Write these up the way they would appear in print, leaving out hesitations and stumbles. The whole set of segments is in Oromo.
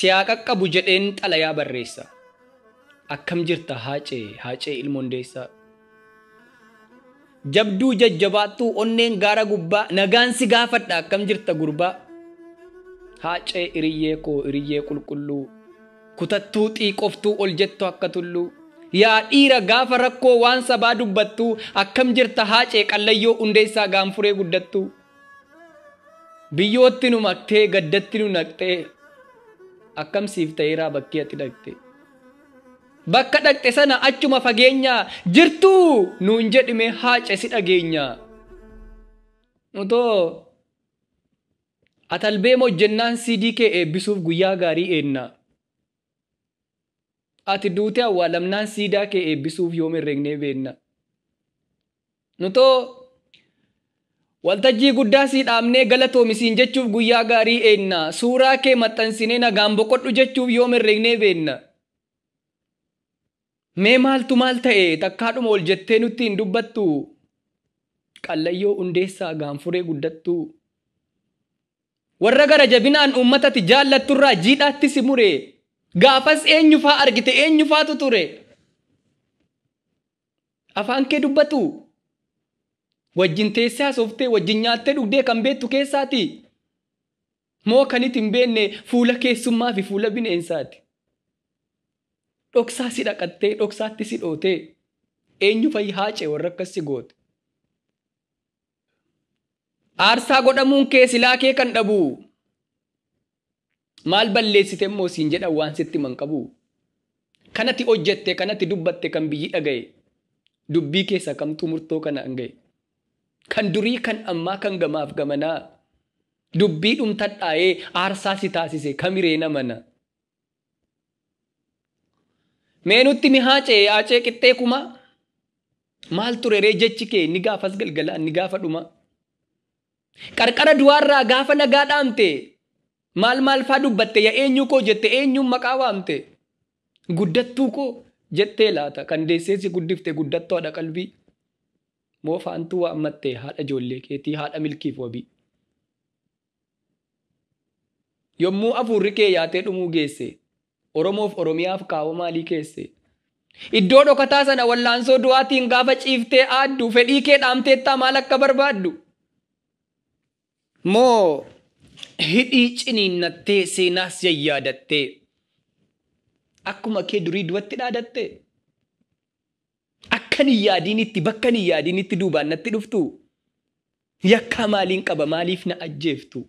Siyaa qaqqabu jedheen xalayaa barreessa. Akkam jirta Haacee, Haacee ilma Hundeessaa. Jabduu jajjabaattuu onneen gaara gubbaa nagaan si gaafadha akkam jirta gurbaa. Haacee hiriyyee koo hiriyyee qulqulluu kutattuu xiiqoftuu ol jettu akka tulluu. Yaa dhiira gaafa rakkoo waan sabaa dubbattuu akkam jirta Haacee Qallayyoo Hundeessaa gaanfuree guddattuu. Biyyootti nu maktee gaddatti nu naqxee akkam siif ta'eeraa bakkee ati dhaqxe. Bakka dhaqxe sana achuma fageenyaa jirtuu nuun jedhime Haacee si dhageenya. Utoo atalbee hojjennaan CD kee eebbisuuf guyyaa gaarii eenna. Ati duutee awwaalamnaan siidaa kee eebbisuuf yoom herreegnee beenna. Nutoo waltajjii guddaa sii dhaabnee galatoomisiin jechuuf guyyaa gaarii eenna. Suuraa kee maxxansinee nagaan boqodhu jechuuf yoom herreegnee beenna. Mee maaltu maal ta'e takkaadhuma ol jettee nutti hin dubbattu. Qallayyoo Hundeessaa gaanfuree guddattu. Warra gara jabinaan uummatatti jaallatturraa jiidhaatti si mure. Gaafas eenyufaa argite eenyufaatu ture. Afaan kee dubbatu. Wajjin teessee haasoftee wajjin nyaattee dhugdee kan beektu keessaati. Moo kan itti hin beekne fuula keessummaa fi fuula bineensaati. Dhoksaa si dhaqattee dhoksaatti si dhootee eenyu fa'i Haacee warra akkas si goote. Aarsaa godhamuun kee silaa kee kan dhabu. Maal balleessite immoo siin jedhan waan sitti himan qabu. Kanatti hojjette kanatti dubbatte kan biyyi dhaga'e. Dubbii keessa kamtuu murtoo kana an ga'e. Kan durii kan ammaa kan gamaaf gamanaa. Dubbii dhumtadhaa'ee aarsaa si taasise kamiree namana. Mee nutti mi Haacee Haacee qixxee kuma. Maal ture ree jechi kee ni gaafas galgalaa ni gaafa dhuma. Qarqara du'aarraa gaafa nagaa dhaamte. Maal maal faa dubbatte yaa eenyu koo jette eenyuun maqaa waamte. Guddattuu koo jettee laata kan deessee si guddifte guddattuu haadha qalbii. Moo faantuu waammatte haadha ijoollee keetii haadha milkiif wabii. Yommuu afuurri kee yaatee dhumuu geesse Oromoof Oromiyaaf kaawwa maalii keesse. Iddoo dhokataa sana wallaansoo du'aatiin gaafa ciiftee aaddu fedhii kee dhaamteettaa maal akka barbaaddu. Moo hidhii ciniinnattee seenaas yayyaadattee akkuma kee durii du'atti dhaadattee akkan hin yaadiinitti bakkan hin yaadiinitti duubaan natti dhuftu yakkaa maaliin qaba maaliif na ajjeeftu.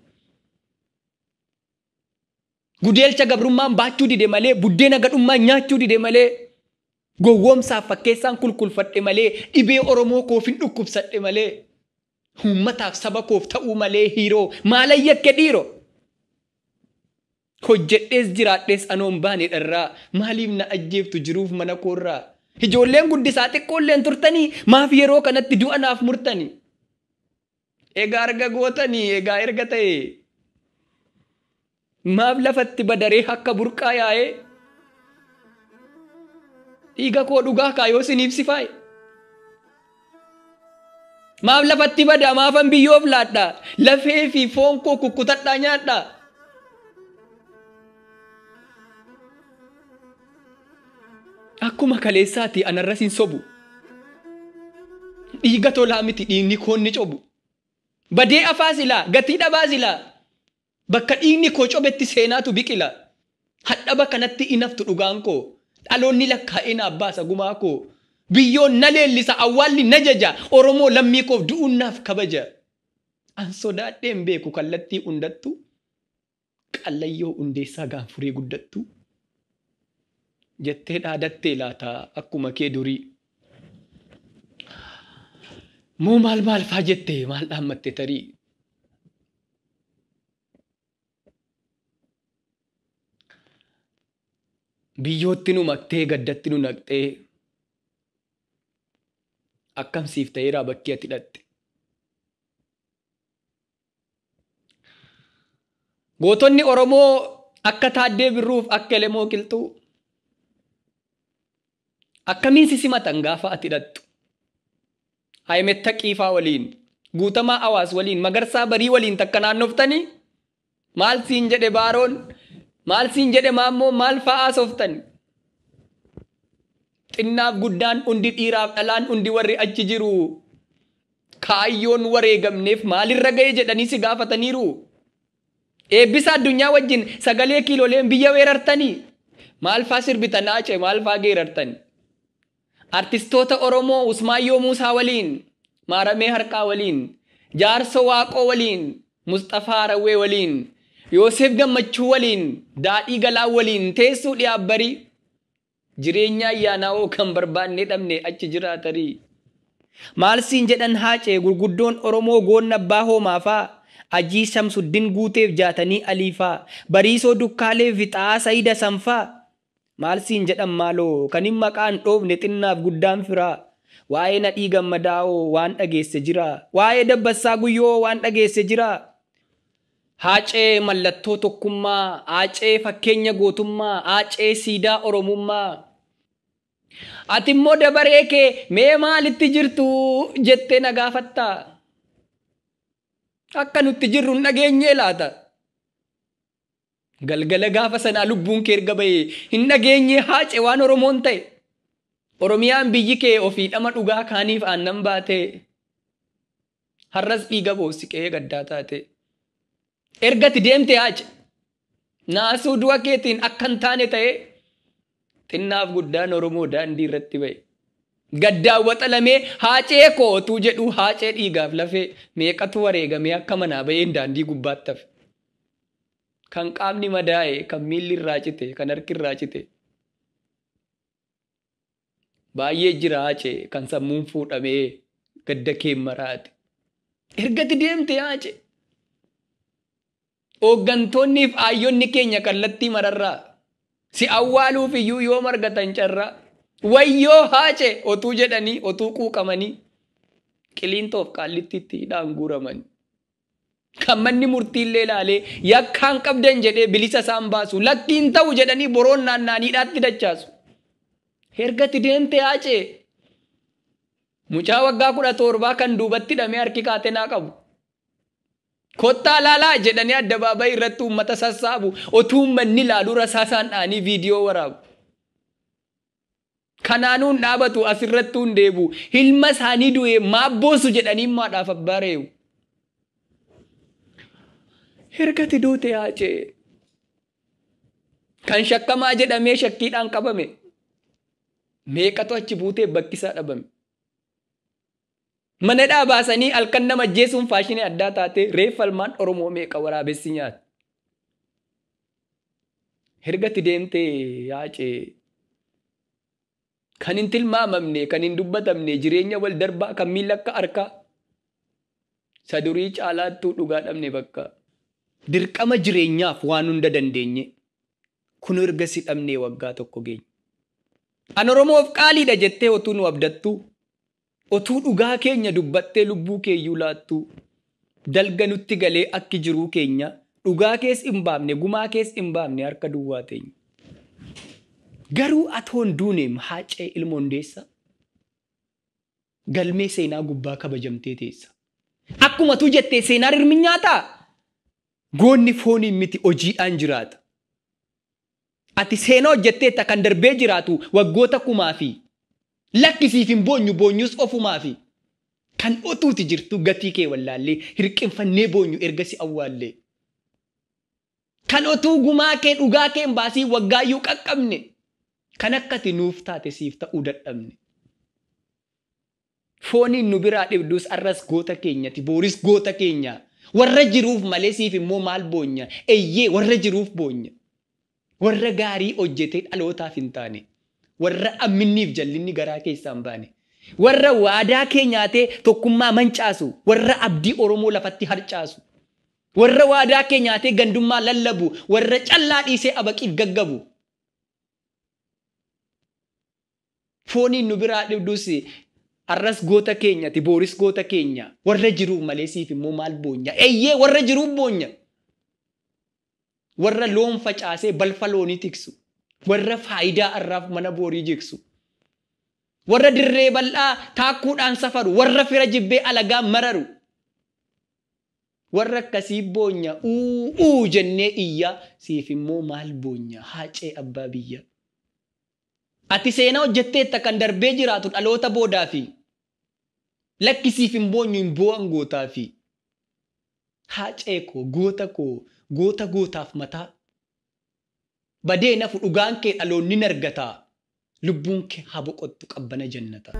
Gudeelcha gabrummaan baachuu dide malee buddeena gadhummaan nyaachuu dide malee gowwoomsaaf fakkeessaan kulkulfadhe malee dhibee Oromoo koof hin dhukkubsadhe malee uummataaf saba koof ta'uu malee hiiroo maalan yakke dhiiroo. Hojjedhees jiraadhees anoon baane dharraa maaliif na ajjeeftu jiruuf mana koorraa. Ijoolleen guddisaa xiqqoolleen turtanii maaf yeroo kanatti du'a naaf murtanii. Egaa erga gootanii egaa erga ta'e. Maaf lafatti badaree akka burqaa yaa'ee. Dhiiga koo dhugaa kaayoo siniif si faaye. Maaf lafatti bada maafan biyyoof laadha lafee fi foon koo kukkutadhaa nyaadha. Akkuma kaleessaati anarras hin sobu. Dhiiga tolaa miti dhiigni koo ni cobu. Badee afaa silaa gatii dhabaa silaa bakka dhiigni koo cobetti seenaatu biqila. Hadhaba kanatti inaftu dhugaan koo dhaloonni lakkaa'ee naaf baasa gumaa koo. Biyyoon na leellisa awwaalli na jaja Oromoo lammii koof du'uun naaf kabaja. An sodaadhee hin beeku kallattii hundattu Qallayyoo Hundeessaa gaanfuree guddattu jettee dhaadattee laata akkuma kee durii. Moo maal maal faa jette maal dhaammatte tarii. Biyyootti nu maktee gaddatti nu naqxee akkam siif ta'eeraa bakkee ati dhaqxe. Gootonni Oromoo akka Taaddee Birruuf akka Elemoo Qilxuu akkamiin si simatan gaafa ati dhaqxu. Haayimetta Qiifaa waliin, Guutamaa Awaas waliin, Magarsaa Barii waliin takka naannoftanii maal siin jedhe Baaroon, Maal siin jedhe maammoo maal fa'aa sooftan? Xinnaaf guddaan hundi dhiiraaf dhalaan hundi warri achi jiru. Kaayyoon wareegamneef maalirra ga'e jedhanii si gaafataniiru. Eebbisa addunyaa wajjin sagalee kiiloleen biyya weerartanii. Maal faa sirbitan Haacee maal faa geerartan? Artistoota Oromoo Usmaayyoo Muusaa waliin, Maaramee Harqaa waliin, Jaarsoo Waaqoo waliin, Mustafaa Rawwee waliin, Yoosef Gammachuu waliin, Daadhii Galaa waliin teessuu dhiyaabbarii. Jireenya ayyaanaa hoo kan barbaannee dhabne achi jiraatarii. Maal siin jedhan Haacee gurguddoon Oromoo goonna abbaa hoomaa faa, Ajii Shamsuddin Guuteef Jaatanii Aliifaa, Bariisoo Dukkaalee Fixaa Sayida Sanfaa. Maal siin jedhan maaloo kan hin maqaan dhoofne xinnaaf guddaan firaa. Waa'ee Nadhii Gammadaa hoo waan dhageesse jira. Waa'ee Dabbassaa Guyyoo waan dhageesse jira. Haacee mallattoo tokkummaa, Haacee fakkeenya gootummaa, Haacee siidaa Oromummaa. Ati immoo dabaree kee mee maalitti jirtu jettee na gaafatta. Akka nutti jirru hin dhageenyee laata? Galgala gaafa sanaa lubbuun kee erga ba'ee hin dhageenyee Haacee waan Oromoon ta'e. Oromiyaan biyyi kee ofii dhama dhugaa kaaniif aannan baate. Har'as dhiiga boossi qe'ee gaddaa taate. Ergati deemte Haacee. Naasuu du'a keetiin akka hin taane ta'e. Xinnaaf guddaan Oromoo daandii irratti ba'e. Gaddaan waxalamee Haacee kootuu jedhu Haacee dhiigaaf lafee meeqatu wareegamee akka manaa ba'een daandii gubbaatti hafe. Kan qaamni madaa'e, kan miilli irraa cite, kan harki irraa cite. Baay'ee jira Haacee kan sammuun fuudhamee gadda kee maraate. Ergati deemte Haacee. Hooggantoonni fi ayyonni keenya kallattii mararraa. Si awwaaluuf iyyuu yoo margatan carraa. Wayyoo Haacee otuu jedhanii otuu quuqamanii qiliintoof qaallittiitti hidhaan guuraman. Kan manni murtiillee ilaalee yakkaan qabdan jedhee bilisa isaan baasu lakkiin ta'u jedhanii boroon naannaaniidhaatti dachaasu. Ergati deemte Haacee. Mucaa waggaa 17 kan duubatti hidhamee harki kaatenaa qabu. Kottaa laalaa jedhanii addabaabayii irratti uummata sassaabu otuu uummanni ilaalu rasaasaan dha'anii viidiyoo waraabu. Kanaanuun dhaabatu asirrattuu hin deebu. Ilma isaanii du'ee maabboosu jedhanii maadhaaf abbaa reebu. Ergati duute Haacee. Kan shakkamaa jedhamee shakkiidhaan qabame. Meeqatu achi buutee bakki isaa dhabame. Mana dhaabaasanii halkan nama ajjeesuun faashinii addaa taate reeffa ilmaan Oromoo meeqa waraabessi nyaata. Ergati deemtee Haacee. Kan hin tilmaamamne, kan hin dubbatamne, jireenya wal darbaa kan miila akka harkaa. Sadurii caalaattuu dhugaa dhabne bakka. Dirqama jireenyaaf waan hunda dandeenye. Kun erga si dhabnee waggaa tokko geenye. An Oromoof qaaliidha jettee otuu nu abdattu. Otuu dhugaa keenya dubbattee lubbuu keeyyuu laattu. Dalga nutti galee akki jiruu keenya. Dhugaa kees hin baafne, gumaa kees hin baafne harka duwwaa teenya. Garuu atoon duuneem Haacee ilma hundeessa. Galmee seenaa gubbaa kabajamtee teessa. Akkuma tu jettee seenaa rirmi nyaataa? Goonni fooniin miti hojiidhaan jiraata. Ati seenaa hojjetteetta kan darbee jiraatu waggoota kumaa fi lakkisiif hin boonyu boonyus ofumaa fi kan otuuti jirtu gatii kee wallaallee hirqinfannee boonyu erga si awwaallee. Kan otuu gumaa kee dhugaa kee hin baasii waggaayyuu qaqqabne kan akkati nuuf taate siif ta'uu dadhabne. Fooniin nu biraa dhibdus arras goota keenyati booris goota keenya. Warra jiruuf malee siif immoo maal boonya? Eeyyee warra jiruuf boonya. Warra gaarii hojjetee dhalootaaf hin taane. Warra amminniif jallinni garaa keessaa hin baane. Warra waadaa kee nyaatee tokkummaa mancaasu. Warra abdii Oromoo lafatti harcaasu. Warra waadaa kee nyaatee gandummaa lallabu. Warra callaa dhiisee abaqiif gaggabu. Fooniin nu biraa dhibdus arras goota keenyati booris goota keenya. Warra jiruuf malee siif immoo maal boonya? Eeyyee warra jiruuf boonya. Warra loon facaasee balfa loonii tiksu. Warra faayidaa arraaf mana boorii jigsu. Warra dirree bal'aa taakkuudhaan safaru. Warra fira jibbee alagaa mararu. Warra akkasii boonya uu jennee iyyaa, siif immoo maal boonya, Haacee abbaa biyya. Ati seenaa hojjetteetta kan darbee jiraatu dhaloota boodaafi. Lakki, siif hin boonyu, hin boo'an gootaafi. Haacee koo, goota koo, goota gootaaf mataa. Badee nafu dhugaan kee dhaloonni nargataa. Lubbuun kee haa boqottu qabbana jannata.